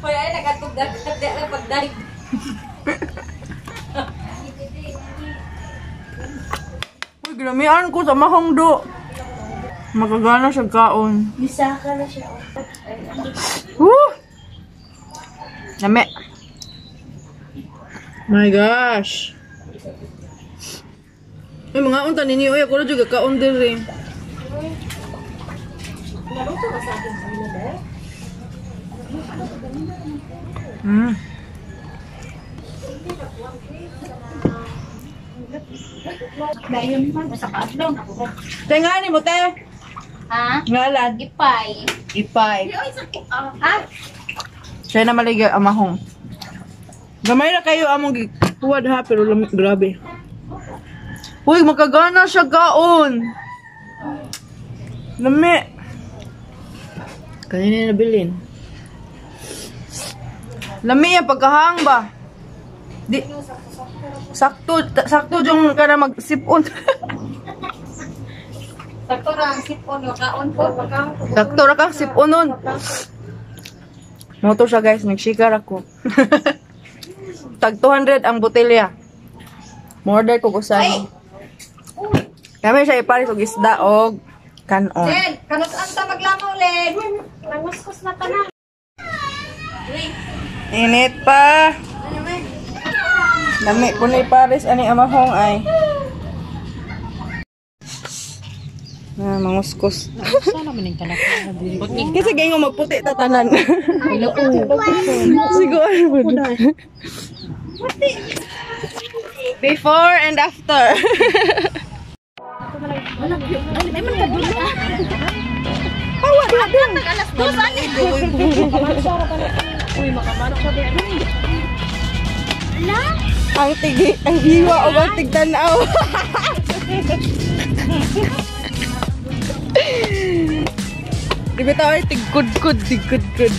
Hoy, ay nagatug-dagat di na pag-dive. Uy, gramian ko sa mahong do. Magagana siya kaon. Misaka na siya. Woo! Lami. My gosh. Uy, mga unta ninyo. Uy, ako na juga kaon diri. Mm. Dayon man sa kaadlaw na ko. Te, nga ni mo, te. Ha? Ngalan. Ipay. Ipay. Ha? Siya na maligay amahong. Gamay na kayo among gikuwad ha, pero lami, grabe. Uy, makagana siya kaon. Lami. Kanina nabilin. Lami ang pagkahang ba? Di sakto sakto jung ka na magsipon. Sakto ra ang sipon yo kaon ko. Sakto ra kang sipon nun. Moto siya guys, nagshikar ako. Tag 200 ang botelya. Mo-order ko usahay. Kami siya ipares og isda og kanon. Len, kanus-an ta maglamaw, Len? Nanguskus na ta na. Init pa. Lami ko na ipares ani amahong ay. Na manguskos. Kasi ganyan magputi ta tanan. Siguro mo. Before and after. Awa, dun. Ang tigi, ang hiwa o ang tigtanaw. Di ba tao ay tigkud-kud, tigkud-kud.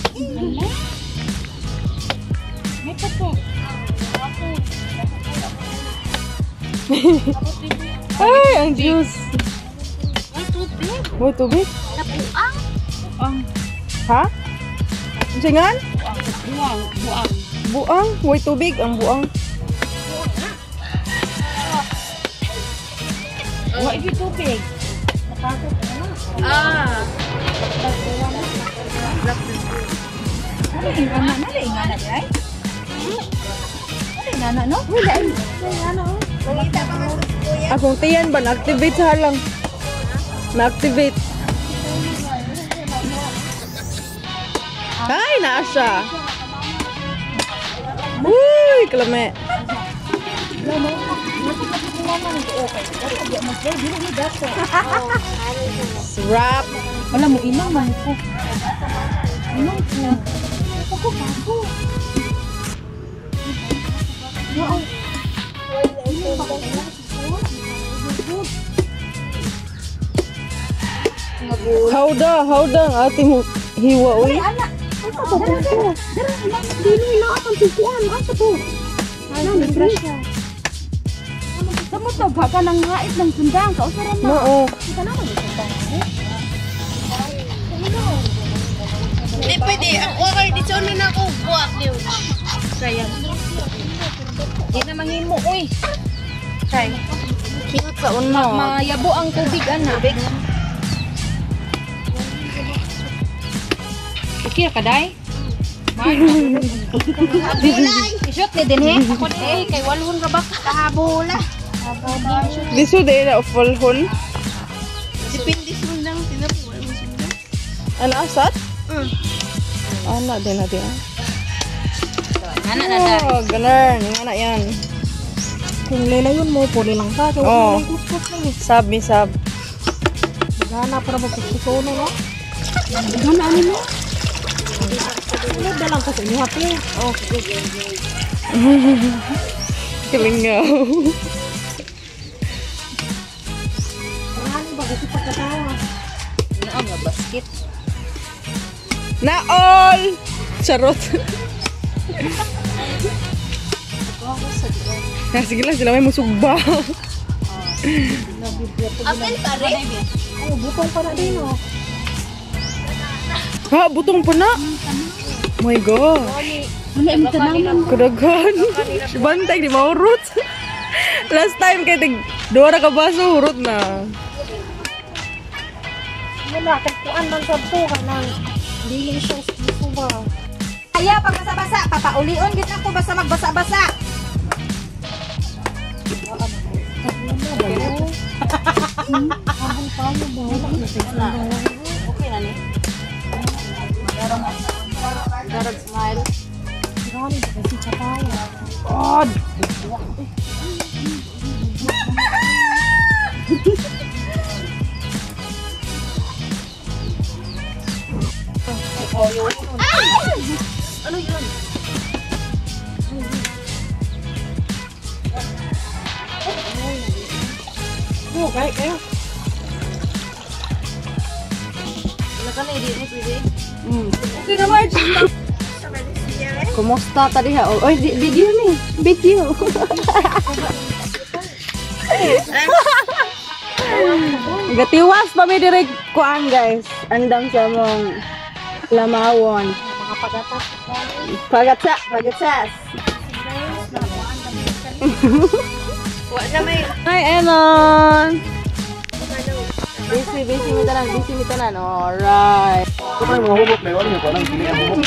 Ay, ang juice. Ay, tubig. Uy, tubig? Napuang. Ha? Singan? Buang, buang. Buang? Uy, tubig. Ang buang. Wa iki tubig. Ah. Akong tiyan ba? Na-activate sa halang. Na-activate. Ay, naa siya. Uy, kalame. Sarap. Wala mo inom man ko. Inom ko. Ako bago. Wow. Howda, howda ang ating hiwa, uy. Ana, asa to po? Dara, dili na atong tukuan, asa to? Ana, may siya. Samo to baka nang hait ng sundang kausaran na. Mao. Kita na man sundang. Hindi pwede. Ako kayo dito na ako. Buwak niyo. Sayang. Di na manghimo uy. Kay. Kingot sa uno. Mayabo ang tubig ana. Okay ka day? Isot ni dinhi. Ako ni kay walhon ra ba? Kahabola. Liso de na ufalhon. Depende sundang. Tinapuan mo sundang. Ano asat? Ana din natin. Ana na day. Oh, ganun. Nga na yan. Kung lelayon mo, puli lang ka. So, Oo. kuskus lang eh. Sab, mi sab. Gana para magkuskusono, no? Gana, ano no? Sunod na lang ko sa inyo, ate. Oh, Kalingaw. ano ba? Kasi pagkatawa. Naa nga basket. Na all! Charot. Ah, sige lang, sila may musugba. Apil pa rin? Oh, butong pa na din oh. Ha, butong pa na. My God. Wala yung tanaman. Kudaghan. Bantay, di mahurot. Last time kay tig duha ra ka baso hurot na. Wala, kay kuan man sa to kanang dili siya suba. Ayaw, pag basa-basa, papaulion gid ako basta magbasa-basa. Okay na ni. Darag smile. Gani kasi chapaya. God. Ano yun? Oh, kay kayo. Wala ka na, hindi pwede. Okay na, Marge. Kumusta ta diha? Oy, video ni. Video. Gatiwas pa mi direk kuan guys. Andam sa mong lamawon. Mga pagatas. Pagatsa, pagatsas. Wa na may Hi, Elon. Busy, busy mi tanan, busy mi tanan. Alright. Ito pa yung mga hubot, may wala yung kuwan, dili ang hubot.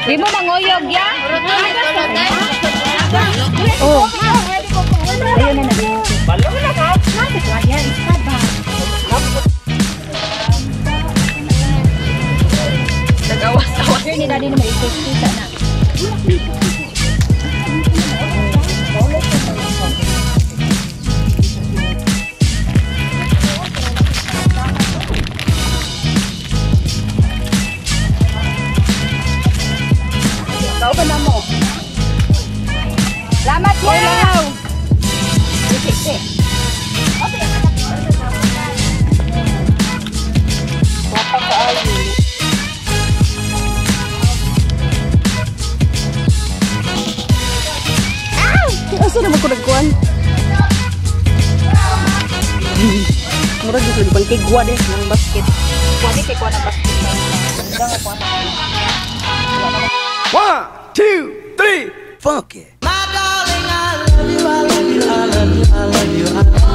Di mo mangoyog ya? Oh. Ayun na na. Nag-awas-awas. Ni daddy na may kita na. Ikaw ba na mo? Salamat ya. Asa naman ko nagkuhan? Murag gusto di pangkigwa din ng basket. Kuha kay kuha ng basket. 1, 2, 3, funk it. My darling, I love you, I love you, I love you, I love you, I love you.